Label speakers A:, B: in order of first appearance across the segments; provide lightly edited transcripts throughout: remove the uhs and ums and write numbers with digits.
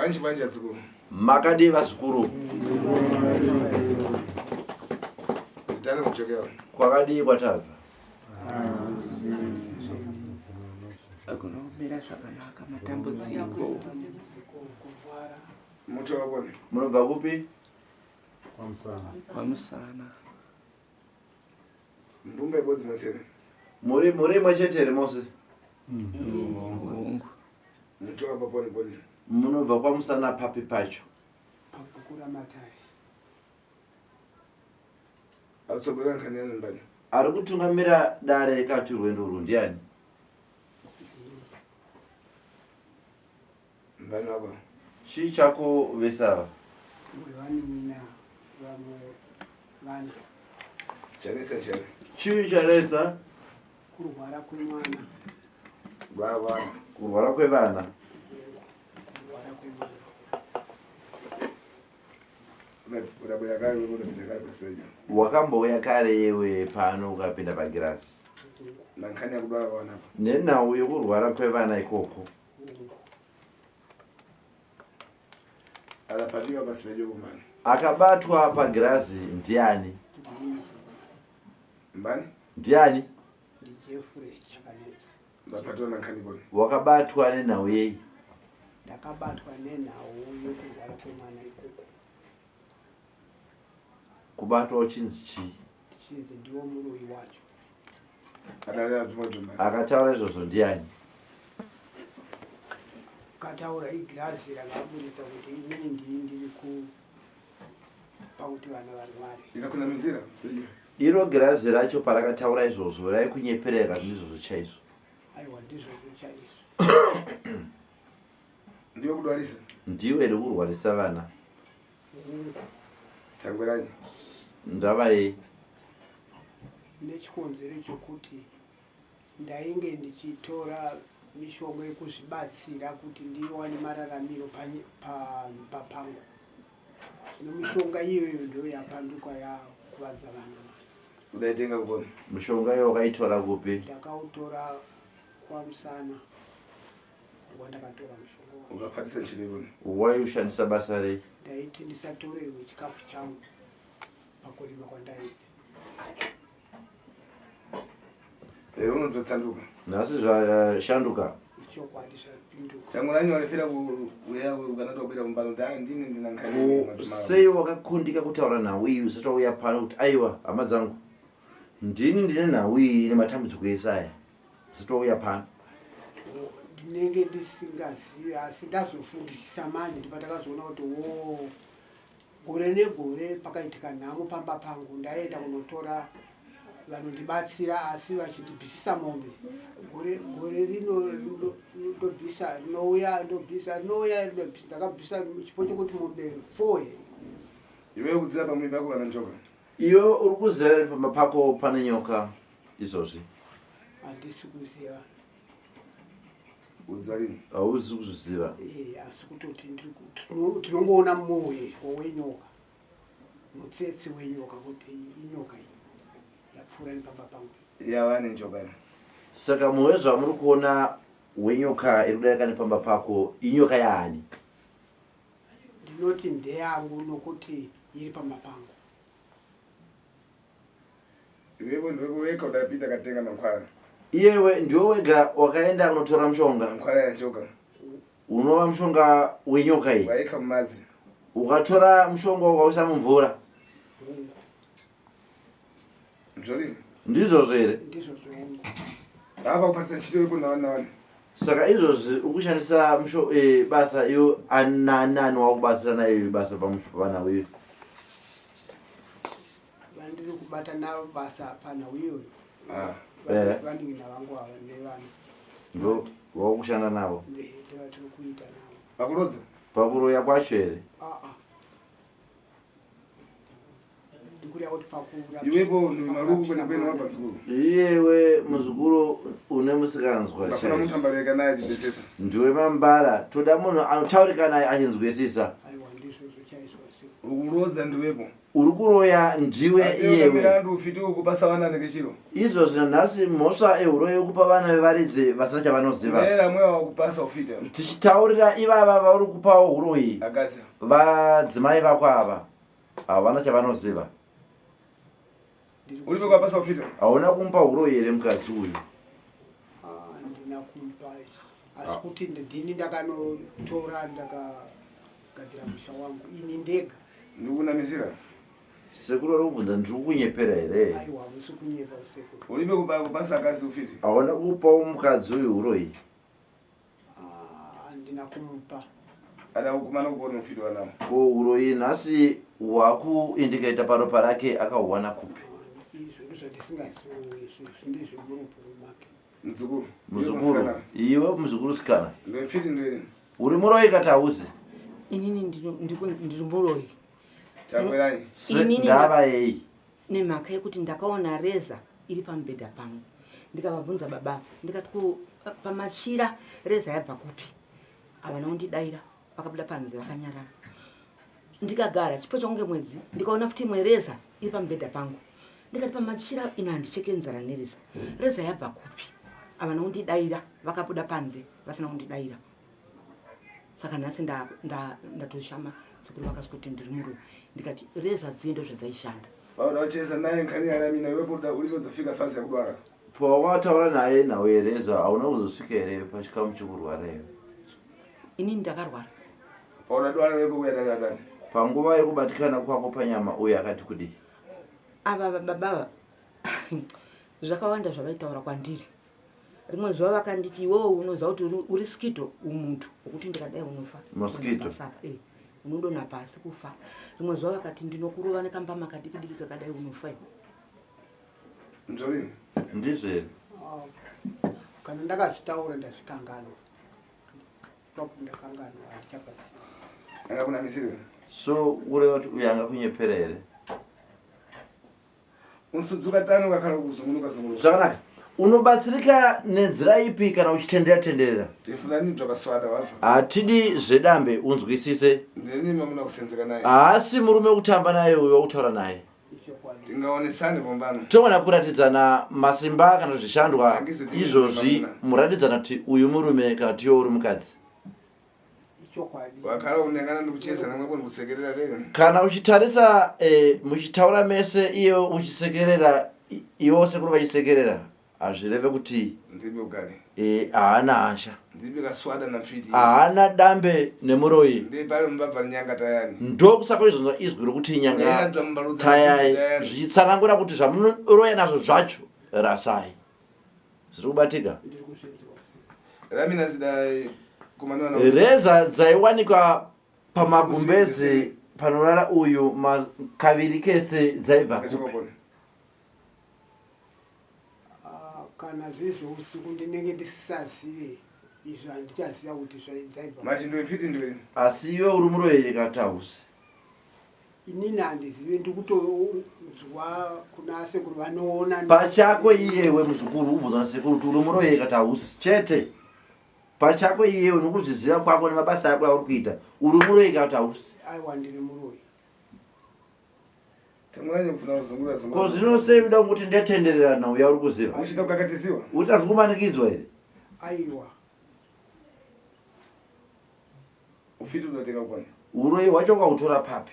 A: Bwanji bwanji adzukuru.
B: Makadii vazukuru?
A: Tanga kuchokera.
B: Kwakadii kwatabva?
C: Kunomira zvakanaka matambudziko.
A: Muto wabona.
B: Munobva kupi?
D: Kwamusana.
C: Kwamusana.
A: Mbumba ibodzi masere.
B: Muri muri imwe chete here mose?
C: Hongu.
A: Muto wabva poni poni.
B: Munobva kwamusana papi pacho?
E: Pabhuku raMatare.
A: Atsogolera nkhani yanu mbani.
B: Ari kutungamira dare kati rwendo urwu ndiani?
A: Mbani wako.
B: Chii chako vese ava?
E: Wevanin'ina vamwe vana.
A: Chanetsa chani.
B: Chii chanetsa?
E: Kurwara kwemwana.
A: Kurwara kwevana.
B: Kurwara kwevana.
E: Kurwara kwemwana.
B: Wakambouya kare yewe pano ukapinda pagirasi. Nenhau yekurwara kwevana ikoko. Akabatwa pagirazi ndiani? Ndiani? Wakabatwa nenhau yei?
E: Ndakabatwa nenhau yekurwara kwemwana ikoko.
B: Kubatwa uchinzi chii?
E: Ndichinzi ndiwo muroyi wacho.
B: Akataura izvozvo ndiani?
E: Kataura igirazi rakaburitsa kuti inini ndii ndiri kupa kuti vana varware.
A: Ikakunamizira.
B: Iro girazi racho parakataura izvozvo raikunyeperera kana ndizvozvo chaizvo?
E: Aiwa ndizvozvo chaizvo.
A: Ndiwe kudwarisa.
B: Ndiwe iri kurwarisa vana.
A: Tangweranyi.
B: Ndava yei?
E: Nechikonzero chokuti ndainge ndichitora mishonga yekuzvibatsira kuti ndiwane mararamiro pamba pangu. Zvino mishonga iyoyo ndiyo yapanduka yakuvadza vana.
A: Udaitenga kupona.
B: Mishonga iyo wakaitora kupi?
E: Ndakautora kwaMusana. Ndokwandakatora mushonga wangu.
A: Ukapatisa chirevoni.
B: Waiushandisa basa rei?
E: Ndaiti ndisatorerwe chikafu changu pakurima kwandaiita.
A: Lero unototsanduka.
B: Nhasi zvashanduka.
E: Ichokwadi zvapinduka.
A: Tangu ranyu waripira kuuya kana tobira mumbano kuti ah ndini ndina nkhani.
B: Sei wakakundika kutaura nhau iyi usati wauya pano kuti aiwa hama dzangu ndini ndine nhau iyi nematambudziko ese aya. Usati wauya pano.
E: Ndinenge ndisingazivi asi ndazofungisisa manje ndipatakazoona kuti wo gore negore pakaitika nhamo pamba pangu ndaienda kunotora vanondibatsira asi vachindibvisisa mombe gore gore rino ndobvisa rinouya ndobvisa rinouya ndobvisa ndakabvisa chipo chokuti mombe four
A: Iwe kudziva pamwe pako kana njoka.
B: Iwe uri kuziva here pamba pako pane nyoka izvozvi?
E: Handisi kuziva.
A: Uziva rini?
B: Hauzi kuzviziva.
E: Eh, asi kutoti tinongoona muhwezvo wenyoka, mutsetse wenyoka kuti inyoka iyi yapfuura nepamba pangu.
A: Yava nenjoka iyi.
B: Saka muhwezvo wamuri kuona wenyoka iri kudarika nepamba pako inyoka yaani?
E: Ndinoti ndeyangu nokuti iri pamba pangu.
A: Iwewe ndiwe wega udapinda katenga mankwara.
B: Iyewe ndiwe wega wakaenda kunotora mushonga.
A: Mankwara yanjoka.
B: Unova mushonga wenyoka iyi.
A: Waika mumadzi.
B: Ukatora mushonga ukauisa mumvura.
A: Ndizvozvo.
B: Ndizvozvo here?
E: Ndizvozvo.
A: Baba kupatisa chito ipo nawana nawana.
B: Saka izvozvi ukushandisa musho eh, basa iyo anani ani wakubatsira nayo basa pamusho iyo.
E: Vandiri kubata navo basa panhau iyoyo.
A: Ah.
B: Eh.
E: Vanin'ina vangu ava nevana.
B: Ndo wakushanda navo.
E: Ndevatiri kuita navo.
A: Pakurodza?
B: Pakuroya kwacho here?
E: Ah ah.
A: Iwepo maruku kwene kwene wabva muzukuru.
B: Iyewe muzukuru une musikanzwa.
A: Ndafuna mutambareka naye chidetesa.
B: Ndiwe mambara toda munhu anotaurika naye achinzwisisa.
E: Aiwa ndizvozvo chaizvo asi.
A: Ukurodza ndiwepo.
B: Uri kuroya ndiwe iyewe.
A: Mirandu ufiti wekupasa vana nekechiro.
B: Izvo zvino nhasi mhosva ehuroyi yekupa vana vevaridzi vasina chavanoziva.
A: Nera mweya wakupasa ufiti.
B: Tichitaurira ivava vauri kupawo huroyi.
A: Akazi.
B: Vadzimai vako ava havana chavanoziva.
A: Uri kwapasa ufiti?
B: Hauna kumupa huroyi here mukadzi uyu?
E: Handina kumupa asi kuti ndini ndakanotora ndakagadzira musha wangu ini ndega.
A: Ndikunamisira.
B: Sekuru vari kubvunza ndiri kukunyepera here?
E: Aiwa hausi kunyepa sekuru.
A: Uribe kupasa akazi ufiti?
B: Hauna kupawo mukadzi uyu huroyi?
E: Handina kumupa.
A: Ada kukumana kupona ufiti wanawo.
B: Ko huroyi nhasi hwakuindikaita paropa rake akahuwana kupi?
E: Izvo ndozvandisingazivi izvo ndezvemuropo make.
A: Muzukuru.
B: Muzukuru. Iwe muzukuru sikana.
A: Ndofiti ndini.
B: Uri muroyi kati hauzi?
F: Inini ndiri muroyi.
A: Tangwerai.
B: Ndava yei?
F: Nemhaka yekuti ndakaona reza iri pamubhedha pangu. Ndikavabvunza baba, ndikati ko pamachira reza yabva kupi? Havana kundidaira, vakabuda panze vakanyarara. Ndikagara chipo changu mwedzi, ndikaona futi imwe reza iri pamubhedha pangu. Ndikati pamachira ina handicheke nzara nereza. Reza yabva kupi? Havana kundidaira, vakabuda panze vasina kundidaira. Saka nhasi ndatoshama sekuru vakasi kuti ndiri muroyi. Ndikati reza dziye ndozvadzaishanda.
A: Pauda ucheza naye nkhani yaramina iwe poda ulilodzafika fasi yakudwara.
B: Pawakataura naye nhau yereza hauna kuzosvika here pachikamu chekurwara here?
F: Inini ndakarwara.
A: Pauda dwara wepo kuya dani.
B: Panguva yekubatikana kwako panyama uyu akati kudii?
F: Ava baba zvakawanda zvavaitaura kwandiri. Rimwe zuva vakanditi iwewe unoziva kuti uri skito umuntu wekuti ndikadai unofa.
B: Mosquito.
F: Unodonha pasi kufa. Rimwe zuva vakati ndinokurova nekambama kadiki diki kakadai unofa iwe.
A: Nzvori.
B: Ndizvo here?
E: Kana ndakazvitaura ndazvikanganwa. Ipapo ndakanganwa handichapaziva.
A: Angakunamisira.
B: So ureva kuti uyu angakunyepera here?
A: Unosudzuka tano kakhala kuzungunuka zungunuka.
B: Zvakanaka. Unobatsirika nenzira ipi kana uchitenderera tenderera?
A: Tifunani zvakaswada wafa.
B: Hatidi zvedambe unzwisise.
A: Ndini mamuna kusenzeka naye.
B: Haasi murume wekutamba naye uyu wakutaura naye.
A: Tingaonesane pombano.
B: Togona kuratidzana masimba kana zvishandwa izvozvi muratidzana kuti uyu murume kana kuti iwe uri mukadzi.
A: Wakhala kunengana ndikucheza namwe kusekerera lero.
B: Kana uchitarisa muchitaura mese iye uchisekerera iwe sekuru vachisekerera hazvireve kuti
A: ndibe ukali.
B: Haana hasha.
A: Ndibe kaswada na mfiti.
B: Haana dambe nemuroyi.
A: Ndibe pale mbabva nyanga tayani.
B: Ndokusaka izvonzwa izwi rokuti nyanga tayai zvichitsanangura kuti zvamunoroya nazvo zvacho rasai. Zviri kubatika.
A: Ramina zidai kumanwana.
B: Reza dzaiwanikwa pamagumbezi panorara uyu kaviri kese dzaibva kupi?
E: Kana zvizvo usiku ndinenge ndisisazive izvo handichaziva kuti dzaibva.
A: Machindo mfiti ndiwe.
B: Asi iwe uri muroyi katausi.
E: Inini handizive ndikutonzwa kuna sekuru vanoona.
B: Pachako iyewe muzukuru ubvunza nasekuru kuti uri muroyi katausi chete. Pachako iyewe nokuzviziva kwako nemabasa ako auri kuita uri muroyi katausi.
E: Aiwa ndiri muroyi.
B: Ko zvino sei uda kuti ndetendererana uya uri kuziva?
A: Uchida kukakatisiwa?
B: Uti azvikumanikidzwa here?
E: Aiwa.
A: Ufiti unotenga kupona.
B: Uroyi hwacho ukautora papi?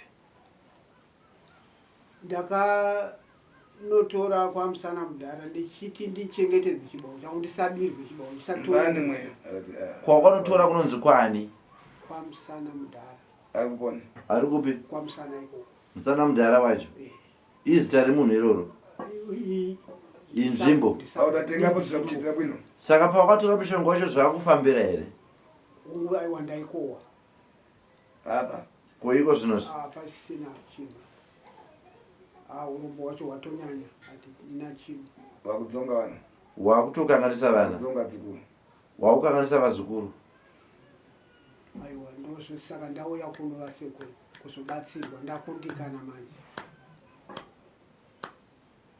E: Ndakanotora kwamusana mudhara ndichiti ndichengetedze chibawo changu ndisabirwe chibawo
A: ndisatorwe.
B: Kwawakanotora kunonzi kwani?
E: Kwamusana mudhara.
A: Ari kupona.
B: Ari kupi?
E: Kwamusana ikoko.
B: Musana mudhara wacho. Izita remunhu iroro. Inzvimbo. Saka pawakatora mushonga wacho zvakufambira here?
E: Aiwa ndaikowa.
A: Apa.
B: Koiko zvinozvi?
E: Pasina chinhu. Urombo hwacho hwatonyanya hatina chinhu.
A: Wakudzonga vana.
B: Wakutokanganisa vana.
A: Wakudzonga dzikuru.
B: Wakukanganisa vazukuru.
E: Aiwa ndozvo saka ndauya kuno vasekuru kuzobatsirwa ndakundikana manje.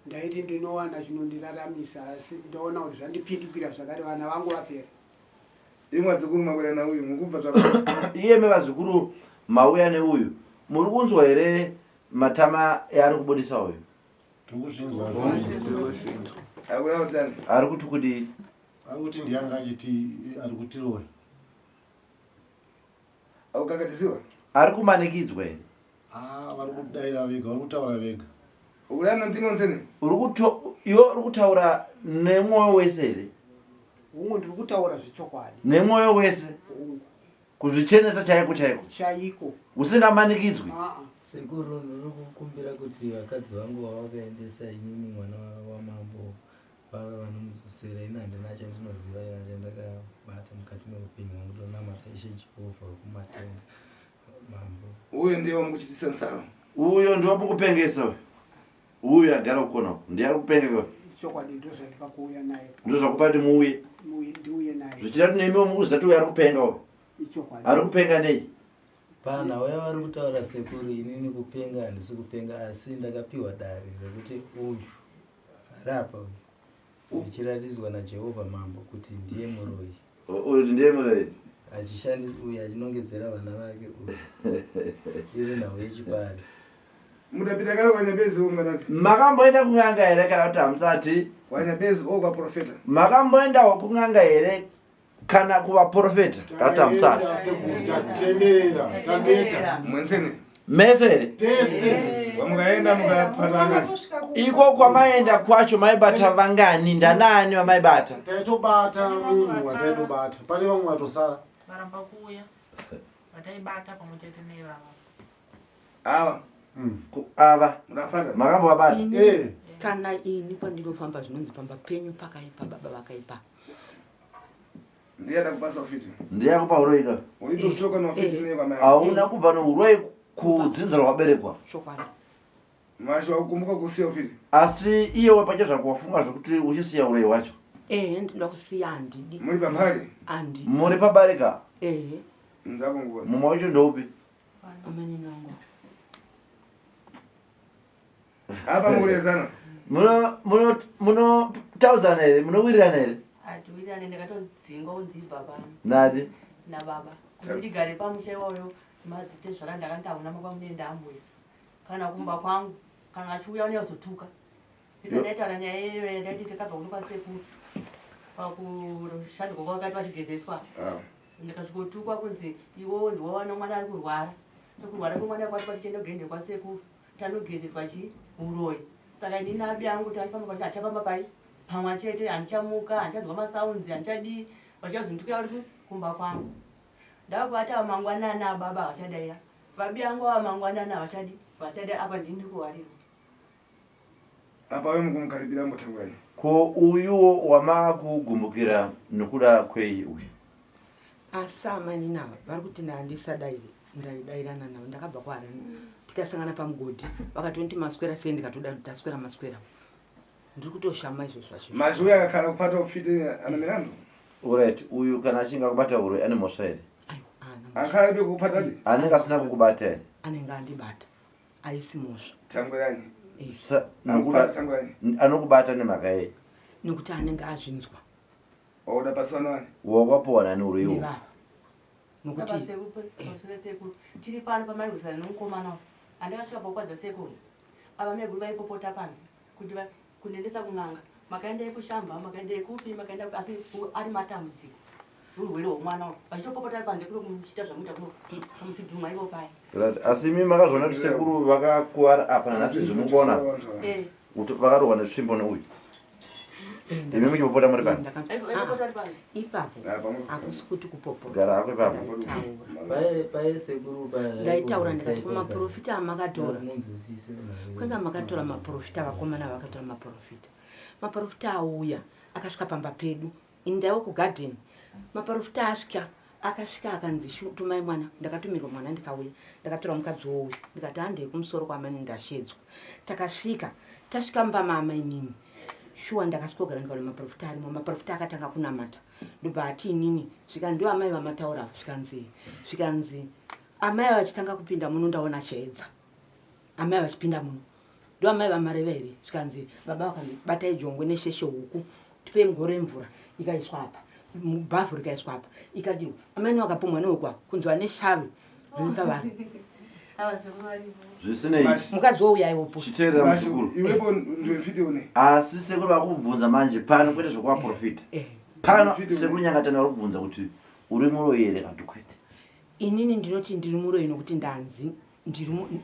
E: Ndaiti ndinowana chinondiraramisa asi ndaona kuti zvandipindukira zvakare vana vangu vapera.
A: Imwe vazukuru makwira nauyu mukubva zvako.
B: Iye me vazukuru mauya neuyu muri kunzwa here Matama eari kubudisa uyu?
D: Tikuzvinzwa.
A: Akuda kutani?
B: Ari kuti kudii?
D: Ari kuti ndiyanga achiti ari kutiroya.
A: Akukakatisiwa?
B: Ari kumanikidzwa here?
D: Ah, vari kudaira vega, vari kutaura vega.
A: Ukulana ndinonsene?
B: Uri kuto iwe uri kutaura nemwoyo wese here?
E: Hungu, ndiri kutaura zvechokwadi.
B: Nemwoyo wese?
E: Hungu.
B: Kuzvichenesa chaiko chaiko?
E: Chaiko.
B: Usingamanikidzwi?
E: Aa.
G: Sekuru, ndiri kukumbira kuti vakadzi vangu vavakaendesa inini mwana wamambo vave vanomudzosera. Ini handina chandinoziva chandakabata mukati meupenyu hwangu. Ndonamata Ishe Jehovha wekumatenga, mambo.
A: Uyo ndiye wamukuchitisa nsaro.
B: Uyo ndiwo mukupengesa uyu. Uyu agara kukona uku ndiye ari kupengeka.
E: Chokwadi, ndozvandipa kuuya naye.
B: Ndozvakupa kuti muuye?
E: Ndiuye naye.
B: Zvichida kuti nemiwo mukuziva kuti uyu ari kupenga uyu?
E: Ichokwadi.
B: Ari kupenga nei?
G: Pana uya vari kutaura sekuru, inini kupenga handisi kupenga, asi ndakapiwa dare rekuti uyu ari apa uyu ndichiratidzwa naJehovha mambo kuti ndiye muroyi.
B: Uyu ndiye muroyi?
G: Achishandisa uyu achinongedzera vana vake uyu, iri nhau yechipari.
A: Mudapita kale kwanyabezi unganati.
B: Makamboenda kun'anga here kana kuti hamusati?
A: Kwanyabezi o kwaprofeta.
B: Makamboendawo kun'anga here kana kuvaprofeta kana kuti hamusati?
D: Sekuru, tatenderera, taneta.
A: Mwensene.
B: Mese here?
D: Tese.
A: Wamukaenda mukapata angazi.
B: Iko kwamaenda kwacho maibata vangani? Ndanani vamaibata?
D: Taitobata munhu wataitobata, pane vamwe vatosara.
H: Varamba kuuya vataibata pamwe chete nevava.
A: Ava.
B: Ava
A: Mudapata.
B: makambovabata?
D: Eh.
F: Kana ini kwandinofamba zvinonzi pamba penyu pakaipa, baba vakaipa.
A: Ndiye adakupasa ufiti.
B: Ndiye akupa uroyi ka?
A: Ulitotoka nofiti neye kwamai.
B: Hauna kubva nouroyi kudzinza rwakaberekwa?
F: Chokwadi.
A: Masho akukumbuka kusiya ufiti.
B: Asi iyewe pacho zvako wafunga zvekuti uchisiya uroyi hwacho?
F: Ehe, ndinoda kusiya, handidi.
A: Muri pamhari?
F: Handidi.
B: Muri pabarika?
F: Ehe.
A: Nzako nguva.
B: Mumwe wacho ndoupi?
F: Amanini wangu.
A: Apa mukulezana.
B: Munotaudzana here? Munowirirana here?
I: Hatiwirirane, ndakatodzingwa kunzi ibva pano.
B: Nadi?
I: Nababa, kuti ndigare pamusha iwayo madzite zvaka ndakati hamuna makwamunenda ambuya kana kumba kwangu, kana achiuya unozotuka ndise. Ndaitaura nyaya iyoyo, ndaiti takabva kuno kwasekuru pakushandurwa kwakati vachigezeswa, ndikasvikotukwa kunzi iwowo ndiwawana mwana ari kurwara. Sekurwara kwemwana kwati kwati tiende kugende kwasekuru tanogezeswa chi uroyi. Saka inini abi yangu tachifamba pachi hatichafamba pai pamwe chete, handichamuka, handichanzwa masounds, handichadii, vachazonditukira uri kumba kwangu. Ndakuvata mangwanani, ababa vachadaira, vabi yangu ava mangwanani havachadi, vachada apa ndini kuwarirwa.
A: Apa we mukumukaribira mbotangurai.
B: Ko uyuwo wamakugumbukira nokuda kwei uyu?
F: Asi amainini ava vari kuti ndandisadayire, ndaidairana navo. Ndakabva kuHarani, tikasangana pamugodhi, vakatonditi maswera sei, ndikatoda taswera maswera. Ndiri kutoshama izvo zvacho.
A: Masho uyo akakhala kupata ufiti ana milandu.
B: Alright, uyu kana achinge akubata uroyi ane mhosva here?
A: Akhala ibe kupata di.
B: Anenge asina kukubata here?
F: Anenge andibata, aisi mhosva.
A: Tanguranyi.
B: Nokuda-
A: Tanguranyi.
B: Anokubata nemhaka yei?
F: Nekuti anenge azvinzwa.
A: Wauda paswa nani?
B: Wakapuwa nani uroyi uhu?
F: Nevava, nokuti
I: Pasekuru, sekuru, tiri pano pamarwisana nomukomana uyu, handakasvika pakukwadza sekuru ava meguru vaipopota panze kuti kunendesa kun'anga, makaenda ekushamba, makaenda ekupi, makaenda kupi, asi ari matambudziko urwere hwomwana uyu, vachitopopota vari panze kuno muchiita zvamuita kuno muchidhuma ivo paya.
B: Right, asi imi makazviona kuti sekuru vakakuvara apa nanhasi zvimukuona
I: Eh.
B: kuti vakarohwa netsvimbo neuyu, imi muchipopota muri panze?
I: Vaipopota vari panze.
F: Ipapo hakusi kuti kupopota.
B: Gara hako ipapo.
G: Paye sekuru paya.
F: Ndaitaura ndikati kumaprofita amakatora,
G: Munzwisise.
F: kwanga makatora maprofita, vakomana vakatora maprofita, maprofita auya akasvika pamba pedu, ini ndaiva kugadheni. Maprofita asvika, akasvika akanzi, "Tumai mwana." Ndakatumirwa mwana, ndikauya, ndakatora mukadzi wouyu, ndikati handei kumusoro kwamani, ndashedzwa. Takasvika, tasvika mumba maamainini, shuwa ndakasvikogara, ndikaona maprofita arimo. Maprofita akatanga kunamata, ndobva ati inini svika ndo amai vamataura. Zvikanzi amai vachitanga kupinda muno, ndaona chiedza. Amai vachipinda muno, ndo amai vamareva here? Zvikanzi baba vakanzi batai jongwe nesheshe, huku, tipei mugoro yemvura, ikaiswa apa, bhavhu rikaiswa apa, ikadiwa. Amai vakapo mwana wekwa kunzi vane shavi riri pavari.
B: Zvisinei.
F: Mukadzi wouya iwopo.
B: Chiteerera muzukuru.
A: Iwepo ndiwe mfiti une.
B: Asi sekuru vakubvunza manje pano kwete zvekuvaprofita.
F: Eh.
B: Pano sekuru Nyangatani vari kubvunza kuti uri muroyi here kana kuti kwete.
F: Inini ndinoti ndiri muroyi nokuti ndanzi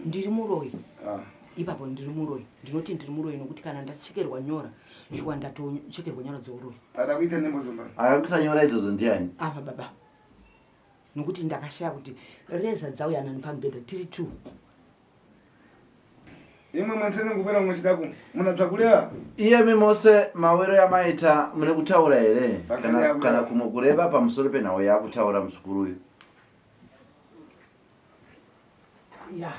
F: ndiri muroyi.
A: Ah.
F: Ipapo ndiri muroyi. Ndinoti ndiri muroyi nokuti kana ndachekerwa nyora, shuwa ndatochekerwa nyora dzouroyi.
A: Ada kuita nembo zomba.
B: Akakuisa nyora idzodzo ndiani?
F: Ava baba. Nokuti ndakashaya kuti reza dzauya nani pamubhedha tiri two.
A: Imwe mwese nekupera mumwe chida ku munatsva kureva.
B: Iyemi mose mawero yamaita mune kutaura here kana, kana kumwe kureva pamusoro penhau yaakutaura muzukuru uyu?
E: Ya.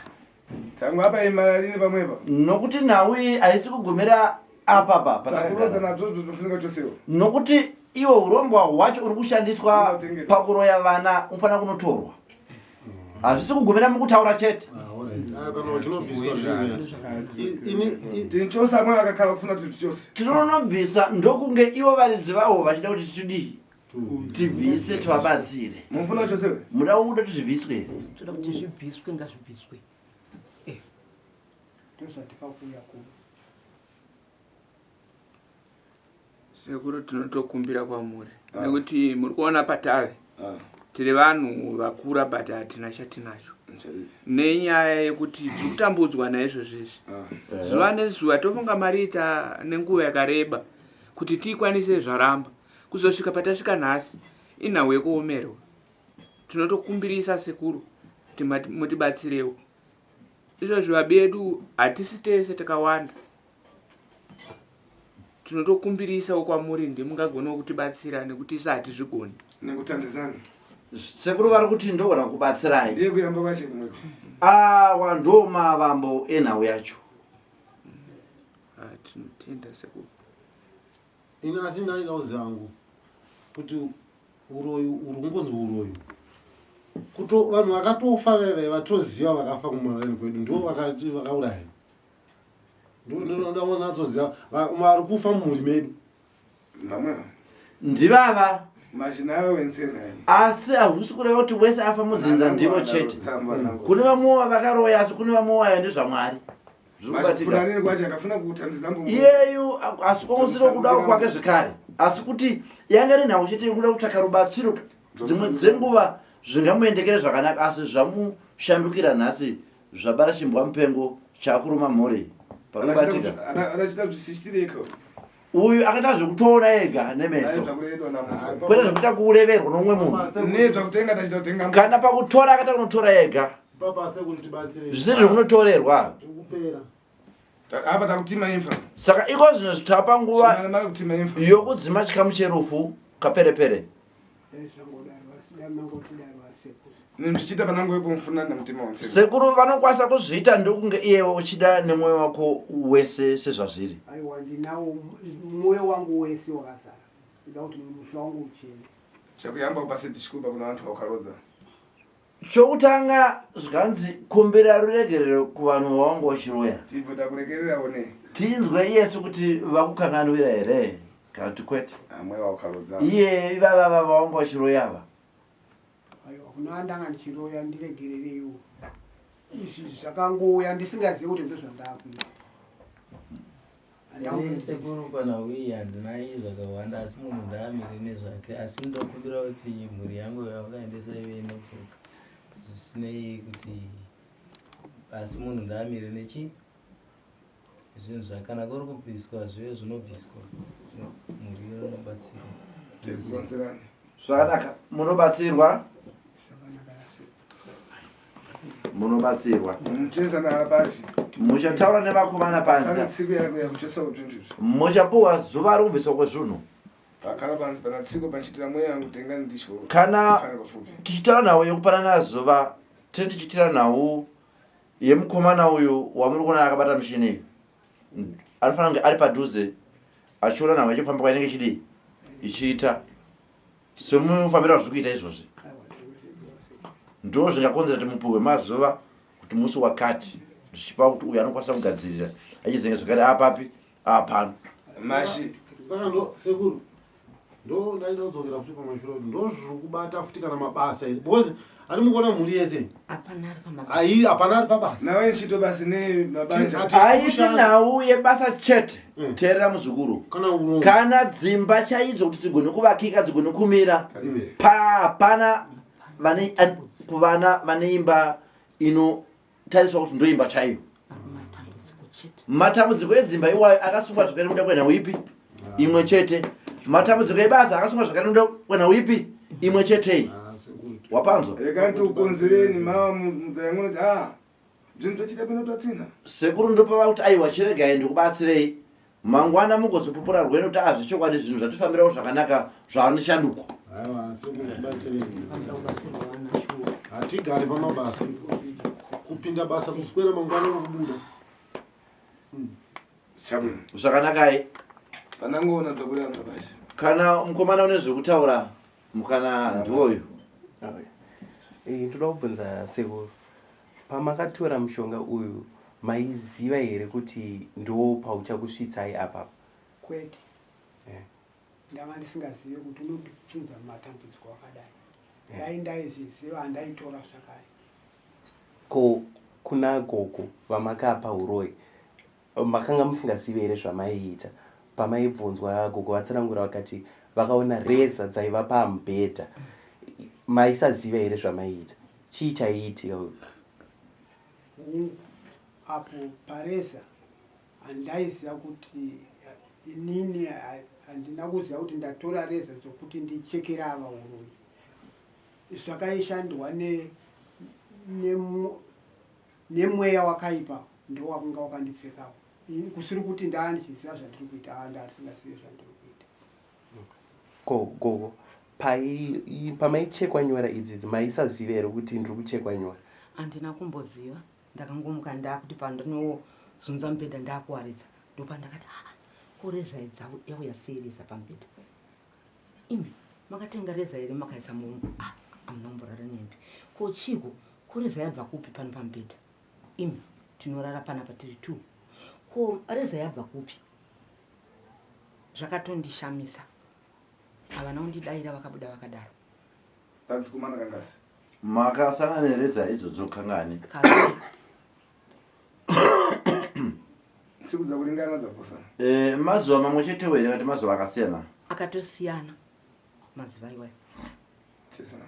A: Tangu apa imara rini pamwepa.
B: Nokuti nhau iyi haisi kugumira apapa
A: Takurodza
B: patakagara.
A: nadzvo zvotofunika chosewo.
B: Nokuti iwo urombwa hwacho uri kushandiswa pakuroya vana unofanira kunotorwa. Hazvisi kugumira mukutaura chete.
D: Kana uchinobviswa zvinhu
A: Tinchosa amwe akakhala kufuna kuti chose.
B: Tinonobvisa ndokunge ivo varidzi vawo vachida kuti tidii tibvise tivabatsire.
A: Mufuna chose.
B: Muda kuda kuti zvibviswe here?
F: Toda kuti zvibviswe ngazvibviswe.
E: Ndozvatikakuya kuno.
C: Sekuru, tinotokumbira kwamuri nekuti muri kuona patave tiri vanhu vakura but hatina chatinacho nenyaya yekuti tiri kutambudzwa naizvozvo izvi zuva nezuva. Tofunga mari ita nenguva yakareba kuti tiikwanise, zvaramba kuzosvika patasvika nhasi. Inhau yekuomerwa. Tinotokumbirisa sekuru kuti mutibatsirewo izvozvi. Vabedu hatisi tese takawanda. Tinotokumbirisawo kwamuri, ndimungagonawo kutibatsira nekuti isa hatizvigoni.
A: Nekutandizana.
B: Sekuru vari kuti ndogona kubatsirai.
A: Ndiye kuyamba kwache kumweko.
B: Awa ndo mavambo enhau yacho.
C: Ah, tinotenda sekuru.
D: Ini asi ndaida kuziva hangu kuti uroyi uri kungonzi uroyi kuto vanhu vakatofa veve vatoziva vakafa kumaraini kwedu ndo vakauraya. Ndonatsoziva vari kufa mumhuri medu.
A: Vamwe.
B: Ndivava.
A: Mazhina wensena.
B: Asi hahusi kureva kuti wese afa mudzinza ndivo chete. Kune vamwewo vakaroya, asi kune vamwewo aya ndezvamwari. Zviri kubatika.
A: Fulanini kwache akafuna kutandizambo.
B: Iyeyu asi kwamusiro kudawo kwake zvekare, asi kuti yanga iri nhau chete yekuda kutsvaka rubatsiro. Dzimwe dzenguva zvingamuendekere zvakanaka, asi zvamushandukira nhasi zvabara chimbwa mupengo chakuruma mhuri parikubatika.
A: Adachita zvisichitireka.
B: Uyu akaita zvekutoona ega nemeso, kwete zvekuita kureverwa nomumwe munhu.
A: Nezvakutenga tachita kutenga.
B: Kana pakutora akaita kunotora ega.
D: Papa sekuru, tibatsirei.
B: Zvisiri zvekunotorerwa.
D: Tikupera.
A: Apa takutima imfa.
B: Saka iko zvino zvitapa nguva
A: Mara kutima imfa.
B: yokudzima chikamu cherufu kaperepere.
E: Zvangodaro asi dai mangotidaro asekuru.
A: Zvichiita panango yepo mufuna namutima wanseko.
B: Sekuru vanokwanisa kuzviita ndokunge iyewe uchida nemwoyo wako wese sezvazviri.
E: Aiwa, ndinawo mwoyo wangu wese wakazara. Ndoda kuti musha wangu uchene.
A: Chakuyamba kupasi tichikupa kuna vantu vakarodza.
B: Chokutanga zvikanzi kumbira ruregerero kuvanhu vawanga uchiroya.
A: Tibvo takurekererawo ne.
B: Tinzwe iyesu kuti vakukanganwira here kana kuti kwete.
A: Amwe vakarodza.
B: Iye ivavava vawanga uchiroya ava.
E: Aiwa, kuna andanga ndichiroya ndiregerereiwo. Izvi zvakangouya ndisingazivi kuti ndozvandakuita.
G: Ini sekuru, panhau iyi handinai zvakawanda, asi munhu ndaamire nezvake. Asi ndokumbira kuti mhuri yangu yavakaendesa ive inodzoka zvisinei kuti, asi munhu ndaamire nechi zvinhu zvake. Kana kuri kubviswa zvive zvinobviswa, mhuri inobatsirwa.
A: Tikubatsirana.
B: Zvakanaka, munobatsirwa, munobatsirwa.
A: Mucheza naapashi.
B: Muchataura nevakomana
A: Sane
B: panze.
A: tsiko yako yakuchesa kutvintu izvi.
B: Muchapuwa zuva rokubviswa kwezvinhu.
A: Pakara panzi pana tsiko panchitira mweya yangu tenga ndisho.
B: Kana
A: Pane pafupi.
B: tichitaura nhau yekupanana zuva, tiri tichitira nhau yemukomana uyu wamuri kuona akabata mushini iyi. Anofanira kunge ari padhuze achiona nhau yachifamba kwainenge ichidii ichiita semufambiro wazviri kuita izvozvi. Ndo zvingakonzera kuti mupuhwe mazuva kuti musi wakati, zvichipa kuti uyu anokwanisa kugadzirira achizenge zvakare apapi apano.
A: Mashi.
D: Saka ndo sekuru. Ndo ndaida kudzokera futi pamashure kuti ndozviri kubata futi kana mabasa here because ari mukuona mhuri yese
F: hapana ari pamabasa.
D: Ai hapana ari pabasa.
A: Nawe chito basi ne mabanja.
B: Haisi nhau yebasa chete.
D: Mm.
B: Teerera muzukuru.
D: Kana urongo.
B: Kana dzimba chaidzo kuti dzigone kuvakika dzigone kumira.
A: Karibe.
B: Hapana vane kuvana vane imba inotariswa kuti ndoimba chaiyo. Matambudziko edzimba iwayo akasungwa zvakare kuda kwenhau ipi? Imwe chete. Matambudziko ebasa akasungwa zvakare kuda kwenhau ipi? Imwe chete.
D: Ah, sekuru.
B: Wapanzwa?
A: Rega ndikukonzereni mama mudzaya munoti ah zvinhu tochida kuenda totsina.
B: Sekuru ndopava kuti aiwa chiregai ndikubatsirei mangwana mugozopupura rwendo kuti azvechokwadi zvinhu zvatifambirawo zvakanaka zvanishanduko.
D: Aiwa sekuru tibatsirei. Hatigari pamabasa. Kupinda basa kuswera mangwana nokubuda.
A: Chabwino.
B: Zvakanakai.
A: Pandangoona tabuda mabasha.
B: Kana mukomana une zvekutaura mukana ndiwoyu.
J: Eh, ndoda kubvunza sekuru pamakatora mushonga uyu maiziva here kuti ndo pauchakusvitsai apapa?
E: Kwete.
J: Eh.
E: Ndanga ndisingazive kuti unondipinza mumatambudziko akadai. Dai ndaizviziva handaitora zvakare.
J: Ko kuna gogo vamakapa huroyi makanga musingazive here zvamaiita? Pamaibvunzwa gogo vatsanangura vakati vakaona reza dzaiva pamubhedha. Maisaziva here zvamaiita? Chii chaiitika?
E: Hungu, apo pareza handaiziva kuti inini handina kuziva kuti ndatora reza dzokuti ndichekere ava huroyi. Zvakaishandwa nemweya wakaipa ndowakanga wakandipfekawo. Kusiri kuti ndaa ndichiziva zvandiri kuita, haa ndaa ndisingazive zvandiri kuita.
J: Ko gogo pamaichekwa nyora idzi idzi maisaziva here kuti ndiri kuchekwa nyora?
F: Handina kumboziva, ndakangomuka ndakuti pandinozunza mubhedha ndakuwaridza ndopandakati aa ko reza idzi yauya sei reza pamubhedha? Imi makatenga reza here makaisa mumu? Ah, amuna kumborara nehembe. Ko chiiko? Ko reza yabva kupi pano pamubhedha? Imi tinorara panapa tiri 2. Ko reza yabva kupi? Zvakatondishamisa. Havana kundidaira vakabuda vakadaro.
A: Tadzikumana kangasi.
B: Makasangana nereza idzodzo kangani?
F: Kaviri.
A: Siku dzakulingana dzaposana.
B: Eh, mazuva mamwe chetewo here kati mazuva akasiyana?
F: Akatosiyana mazuva iwayo.
A: Chesana.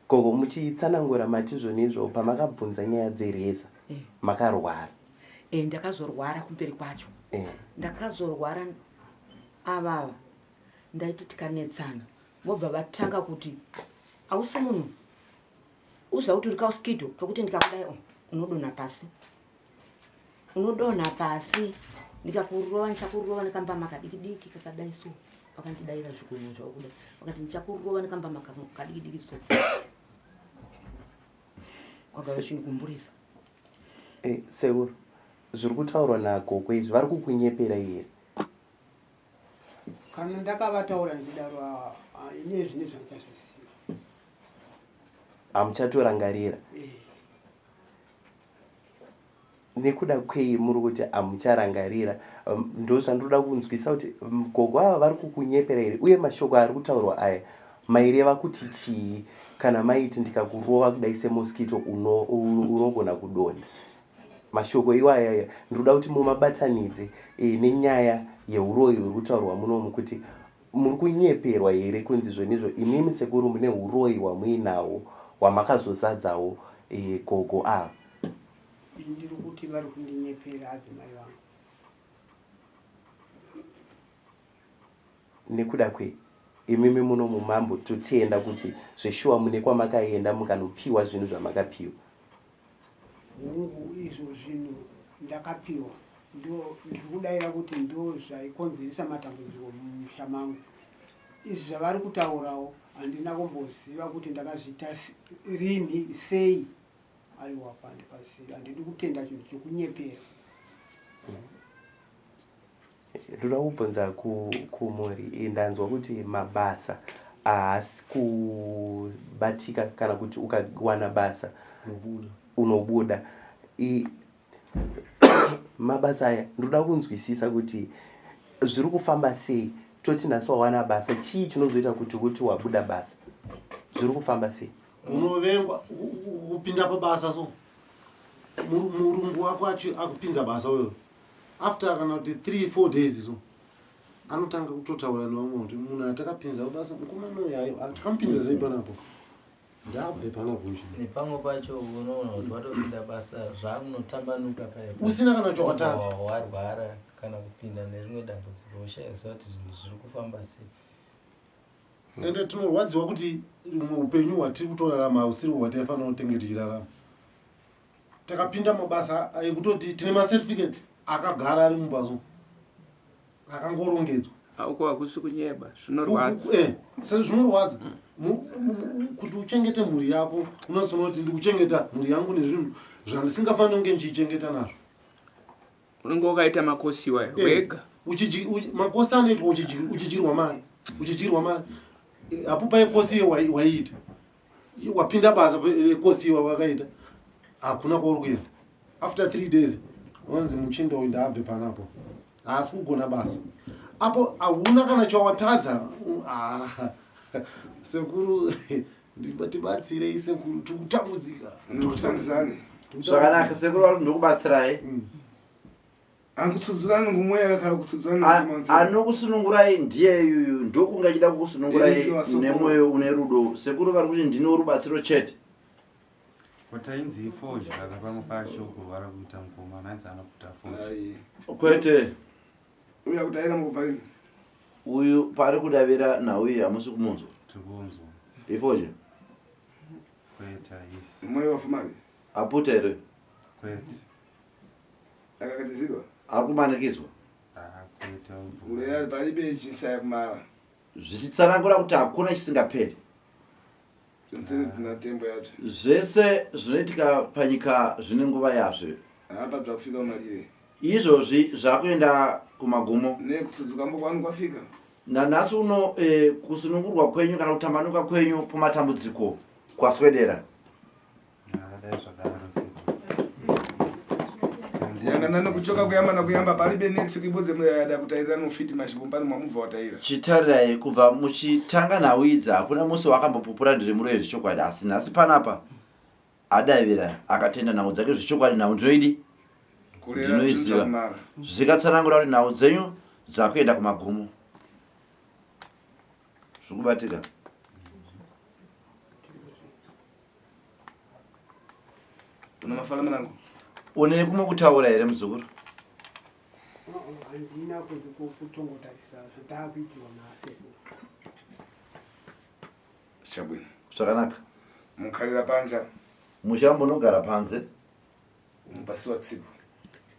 J: Gogo muchitsanangura mati zvonizvo pamakabvunza nyaya dzereza
F: Eh.
J: makarwara.
F: Eh, ndakazorwara kumberi kwacho.
J: Eh.
F: Ndakazorwara avava ndaiti tikanetsana vobva vatanga kuti hausi munhu uziva kuti uri kauskito kekuti ndikakudai oh, unodonha pasi. Unodonha pasi ndikakurova ndichakurova nekambama kadikidiki kakadai so. Vakandidaira zvigunwe zvavo kudai vakati ndichakurova nekambama kadikidiki so. Kwagara chindikumburisa.
J: Eh, sekuru zviri kutaurwa nagogo izvi vari kukunyepera here?
E: Kana ndakavataura ndichidaro, ini zvine zvandichazviziva.
J: Hamuchatorangarira?
E: Eh.
J: Nekuda kwei muri kuti hamucharangarira? Ndozvandinoda kunzwisa kuti gogo ava vari kukunyepera here, uye mashoko ari kutaurwa aya maireva kuti chii kana maiti ndikakurova kudai semosquito unogona kudonha? Mashoko iwaya aya ndinoda kuti mumabatanidze nenyaya yeuroyi huri kutaurwa munomu, kuti muri kunyeperwa here kunzi zvonizvo imimi sekuru mune uroyi hwamuinawo hwamakazozadzawo gogo ava?
E: Ndiri kuti vari kundinyepera adzimai vangu.
J: Nekuda kwe imimi muno mumambo totenda kuti zveshuwa mune kwamakaenda mukanopiwa zvinhu zvamakapiwa.
E: Hungu, izvo zvinhu ndakapiwa ndo ndiri kudaira kuti ndo zvaikonzeresa matambudziko mumusha mangu. Izvi zvavari kutaurawo handina kumboziva kuti ndakazviita rini sei. Aiwa, pandipazivi, handidi kutenda chinhu chekunyepera.
J: Ndoda kubvunza kumhuri, ndanzwa kuti mabasa haasi kubatika kana kuti ukawana basa unobuda. Mabasa aya ndoda kunzwisisa kuti zviri kufamba sei. Toti nhasi wawana basa, chii chinozoita kuti uti wabuda basa? Zviri kufamba sei?
D: Unovengwa kupinda pabasa so murungu wako akupinza basa uyo after kana kuti 3 4 days so anotanga kutotaura nevamwe kuti munhu atakapinza basa mukomana uyo ayo takamupinza sei panapo ndabve panapo
G: nepamwe pacho unoona kuti watopinda basa zvakunotambanuka paye
D: usina kana chawatadza
G: warwara kana kupinda nerimwe dambudziko ushaiziva kuti zvinhu zviri kufamba sei
D: ende tinorwadziwa kuti umwe upenyu hwatiri kutorarama hausiri hwataifanira kutenge tichirarama takapinda mabasa ekutoti tine macertificate akagara ari mumbaso akangorongedzwa
C: uko hakusi kunyeba zvinorwadza
D: eh, zvinorwadza mm. kuti uchengete mhuri yako unozoona kuti ndikuchengeta mhuri yangu nezvinhu zvandisingafaniri kunge ndichichengeta nazvo
C: unenge wakaita makosi iwayo eh, wega
D: makosi anoitwa uchidyirwa mari uchidyirwa mari eh, apo paye kosi iye waiita wapinda basa rekosi iwa wakaita hakuna kwauri kuenda after three days wanzi muchinda uyu ndaabve panapo haasi kugona basa apo hauna kana chawatadza ah, sekuru tibatsirei sekuru tikutambudzika
B: zvakanaka sekuru vari ndokubatsirai mm.
A: Anokutsudzurani ngomweya kana kutsudzurani
B: A- anokusunungurai ndiye yuyu ndokunge achida kukusunungurai nemwoyo une rudo sekuru vari kuti ndine rubatsiro chete
K: Ko tainzi ifodya ka pamwe pacho kurwara kuita mukomana hanzi anoputa fodya.
B: Kwete.
A: Uya kuti aina mukubva rini?
B: Uyu paari kudavira nhau iyi hamusi kumunzwa.
K: Tiri kunzwa.
B: Ifodya.
K: Kwete haisi.
A: Mweya wafumari.
B: Aputa here?
K: Kwete.
A: Akakatizirwa.
B: Ari kumanikidzwa.
K: Kwete.
A: Uya palibe chisaya kumara.
B: Zvichitsanangura kuti hakuna chisingaperi. Zvese zvinoitika panyika zvine nguva yazvo.
A: Apa zvakufika kumalire.
B: Izvozvi zvakuenda kumagumo.
A: Nekutsudzwa kwanu kwafika.
B: Nanhasi uno eh, kusunungurwa kwenyu kana kutambanuka kwenyu pamatambudziko kwaswedera.
A: Yangana kuchoka kuyamba nakuyamba palibe netsi kuibodze muyada kutairira nofiti mashibombani mwamubva wataira.
B: Chitarirai kubva muchitanga nhau idzi hakuna musi waakambopupura ndiri muroyi zvechokwadi asi nhasi panapa adavira akatenda nhau dzake zvechokwadi nhau ndinoidi ndinoiziva zvikatsanangura kuti nhau dzenyu dzakuenda kumagumo zvikubatika
A: Una mafala manangu.
B: Une kumwe kutaura here muzukuru?
E: Handina kunze kutongotarisa zvandakuitirwa nasekuru.
A: Chabwino.
B: Zvakanaka.
A: Mukhalira panja.
B: Muchambonogara panze.
A: Mupasiwa tsiku.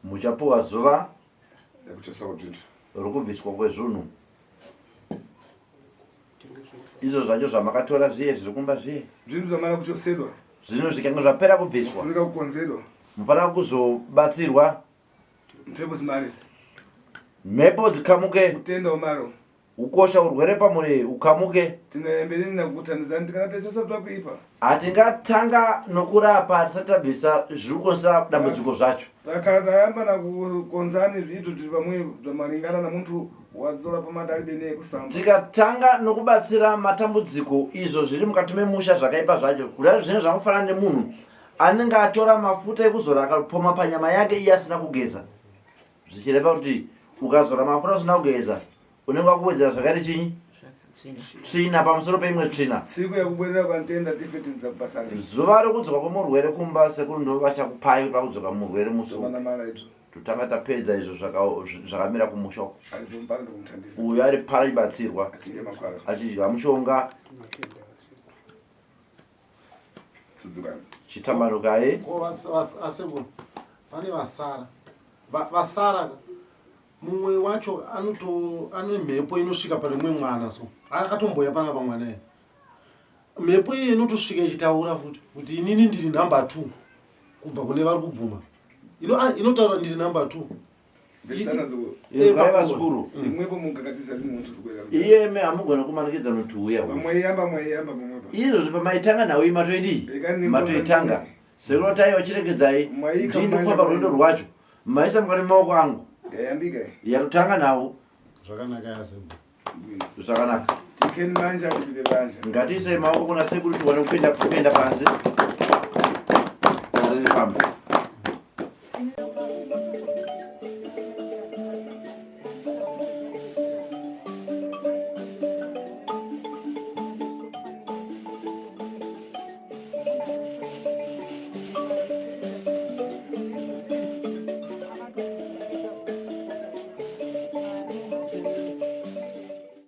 B: Muchapuwa zuva
A: rekuchoswa kwezvinhu.
B: Rokubviswa kwezvinhu. Izvo zvacho zvamakatora zviye zviri kumba zviye.
A: Zvinhu zvamara kuchosedwa.
B: Zvinhu zvikange zvapera kubviswa.
A: Mufunika kukonzerwa.
B: Mufanira kuzobatsirwa.
A: Mhepo dzimarisi.
B: Mhepo dzikamuke.
A: Kutenda umaro.
B: Ukosha urwere pamuri ukamuke.
A: Tinoembereni nakukutanizani tikana twakuipa.
B: Hatingatanga nokurapa tisati tabvisa zviri kukonzera dambudziko zvacho.
A: Takhala tayamba nakukonzani zviito tiri pamwe zvamalingana namunthu wadzola pamata alibe neye kusamba.
B: Tikatanga nokubatsira matambudziko izvo zviri mukati memusha zvakaipa zvacho kudai zvinenge zvangofanana nemunhu anenge atora mafuta ekuzora akapoma panyama yake iye asina kugeza zvichireva kuti ukazora mafuta usina kugeza unenge wakuwedzera zvakare chinyi tsvina pamusoro peimwe tsvina
A: Tsiku yakubwerera kwantenda tife tinzakupasani.
B: Zuva rekudzoka kwemurwere kumba sekuru ndo vachakupai kuti vakudzoka murwere musi uyu.
A: Zvamanamara izvo.
B: Totanga tapedza izvo zvakamira kumusha uko.
A: Aripo mupara ndokumuthandisa.
B: Uyo ari para achibatsirwa
A: Achidya makwara.
B: achidya mushonga
A: Tsudzukani.
B: Chitambanukai.
D: Ko asekuru pane vasara vasara mumwe wacho anoto ane mhepo inosvika pane mumwe mwana so akatomboya pana pamwana iye mhepo iye inotosvika ichitaura futi kuti inini ndiri number two kubva kune vari kubvuma inotaura ndiri number two
B: Inzwai vazukuru.
A: Imwepo mukakatisa muntu tukwera.
B: Iyeme hamugone kumanikidza kuti uya.
A: Pamweyamba mweyamba pamwepo.
B: Izvozvi pamaitanga nhau iyi matoidii? Matoitanga. Sekuru taiwa chiregedzai ndini ndikufamba rwendo rwacho. Maisa mukati maoko angu.
A: Yayambika.
B: Yatotanga nhau.
D: Zvakanaka yasekuru.
B: Zvakanaka.
A: Tikeni manja tipite panja.
B: Ngatiisei maoko kuna sekuru tiwane kupinda kupinda panze. Panze pamba.